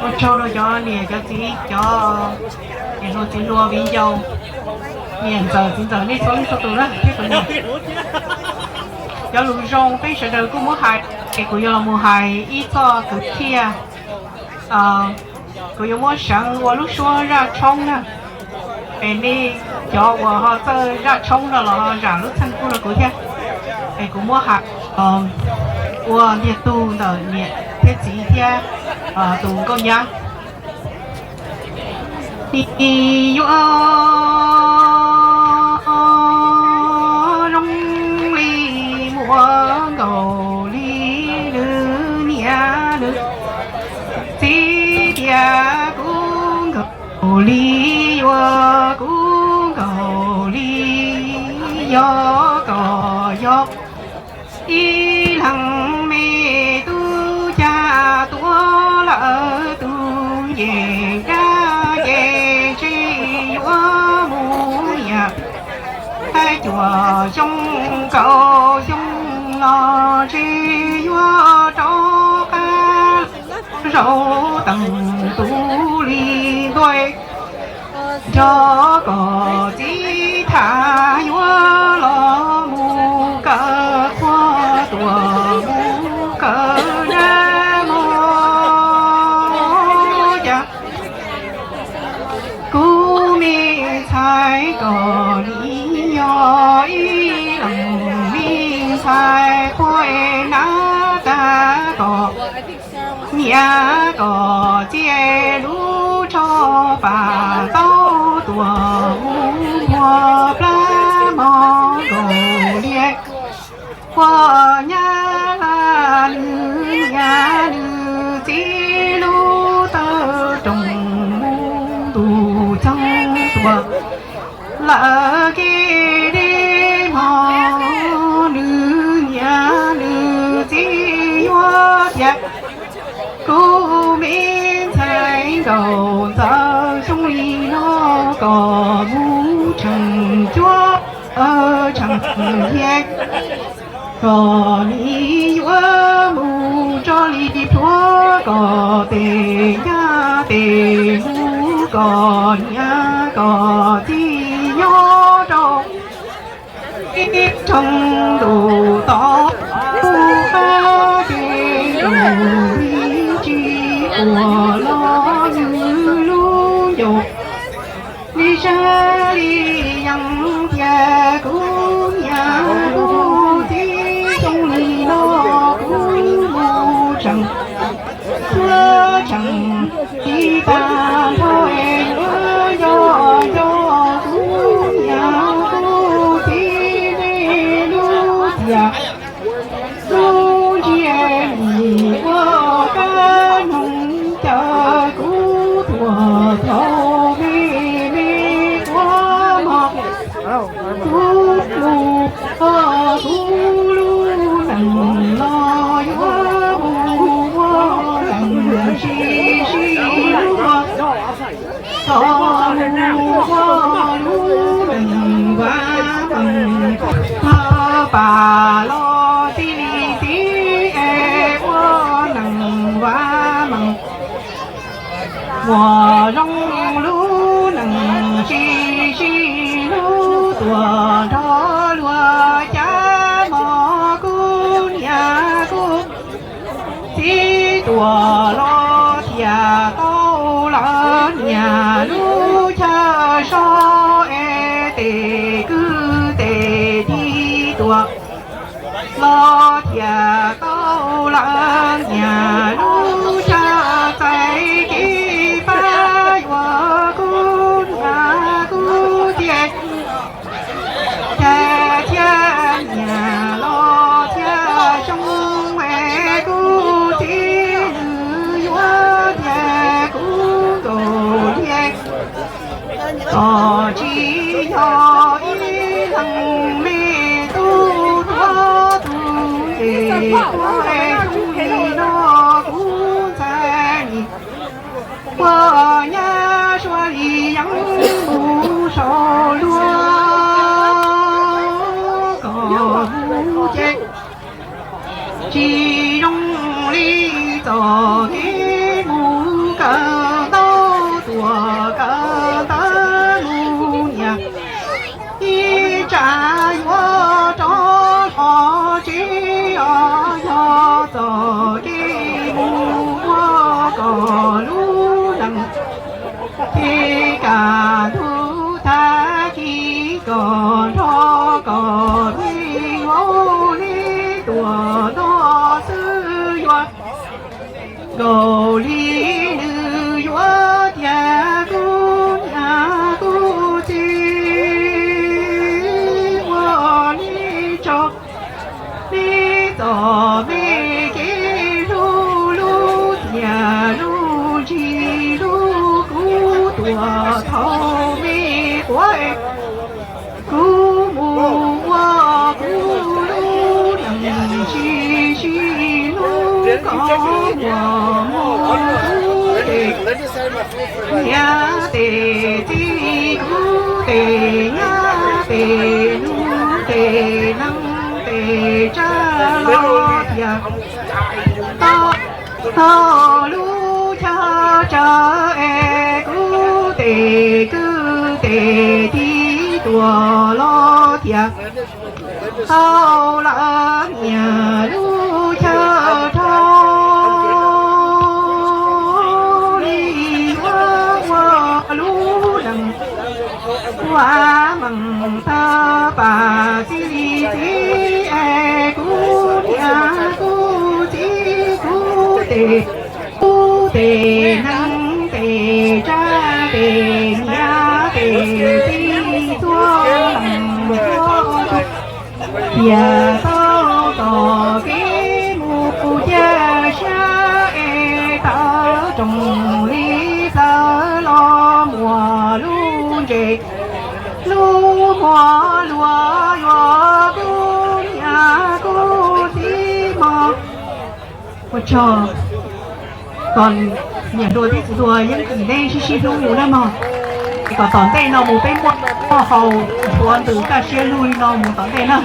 Tsaug rau cov niam cov txiv, cov niam hluas txiv hluas viv ncaus, niam ntxawm txiv ntxawm nej txhua leej txhua tus na thiab kuv niam. Cov lus zoo peb sawv daws kuj muab hais, es kuv yuav los mus hais ib txoj kwv txhiaj, kuv yuav muab seev ua lub suab zaj tshoob na. Es nej cov uas ho txawj zaj tshoob no los ho zam lub txheej pub rau kuv thiab. Es kuv muab hais ua ntiag tug ntawm niam thiab txiv thiab tus nkauj nyab. Nws yuav zoo li muaj nkaus li nws niam nws txiv tias kuv nkaus li yuav kuv nkaus li yog kom yog ib leeg me tub cag tuav lawm tus ncej dab ces ntshe yuav mus niam cuaj xyoo kaum xyoo los ntshe yuav rov qab zaum teem tus li ntuj, nrog kom txiv tham yuav los mus kaw qhua tuam mus kaw nab mog cas. Kuv me ntxhais kom nws yog ib leeg me ntxhais qhua nab tag kom niam kom txiv lub tsho pam tau tuam mus muag plab mog nkaus li. Ua nyab laj nws niam nws txiv lub tawb rooj mus ntuj txeeg tuam lawm kiag li mog. Nws niam nws txiv yuav tias kuv me ntxhais nkaus ntxawm xyoo li no kom mus tseem cuab tseem hiav, kom nws yuav mus tso li plhuav kom tes nyab tes mus kom niam kom txiv nyob rau ib tsoom ntuj tod. Kuv qab ces nkaus li tsis quaj los nws lub ncauj li sab li yees tias kuv niam kuv txiv xyoo li no kuv mus tseem cuab tseem tsis tag nrho es yuav yog nco kuv niam kuv txiv nej lub tiam lub ntsiab nim ua kab noog caw kuv tuag thaum me me quav mog. Kuv mus ua kuv lub neej los yuav mus ua neej sib sib hlub, kom mus ua lub neej vam meej, pab los txij li txiv es ua neej vam meej. Muaj zoo lub neej sib sib hlub tuaj nrog luag cas mog kuv niam kuv txiv tuaj los thiaj tau lawm niam lub chaw so es tes kwv tes tij tuaj los thiaj tau lawm niam lub chaw txais kev pab yuav kuv niam kuv txiv. Cas thiaj niam los thiaj zoo es kuv txiv nws yuav tias kuv nkaus li kom tsis yog ib leeg me tub tuav tus ncej quav xyoo li no kuv ntxhais nim ua nyab suav li yeeb mus saum luag kom mus ces tsis zoo li txoj kev mus kaw Kaj ntug tag kis kom nrog kom me ua li tuam no xwb yuav nkaus li nws yuav tias kuv niam kuv txiv ua li tso me txom me kev hlub lub tiam lub ntsis lub kuv tuam thaum me quav kuv mus ua kuv lub neej tsis sib hlub kom muaj muaj kuv tes niam tes txiv kuv tes nyab tes nus tes nees tes tsav los tias tau lub chaw tsav es kuv tes kwv tes tij tuam los tias tau lawv niam lub chaw rau li yuav ua lub neej ua meej tawg pam txij li txiv es kuv niam kuv txiv kuv tes kuv tes nees tes tsav tes niam tes txiv txhua leej txhua tus tias tau tom kev mus cia siab es tawv rooj li plaws los muaj lub ntses lub muag luag yuav kuv niam kuv txiv mog. Ua tsaug. Kom niam hluas thiab txiv hluas yeej txim nej sib sib hlub yus na mog. Es kom tom ntej no mus peb muaj noj haus ntxuav ntws kaj siab lug li no mus tom ntej na.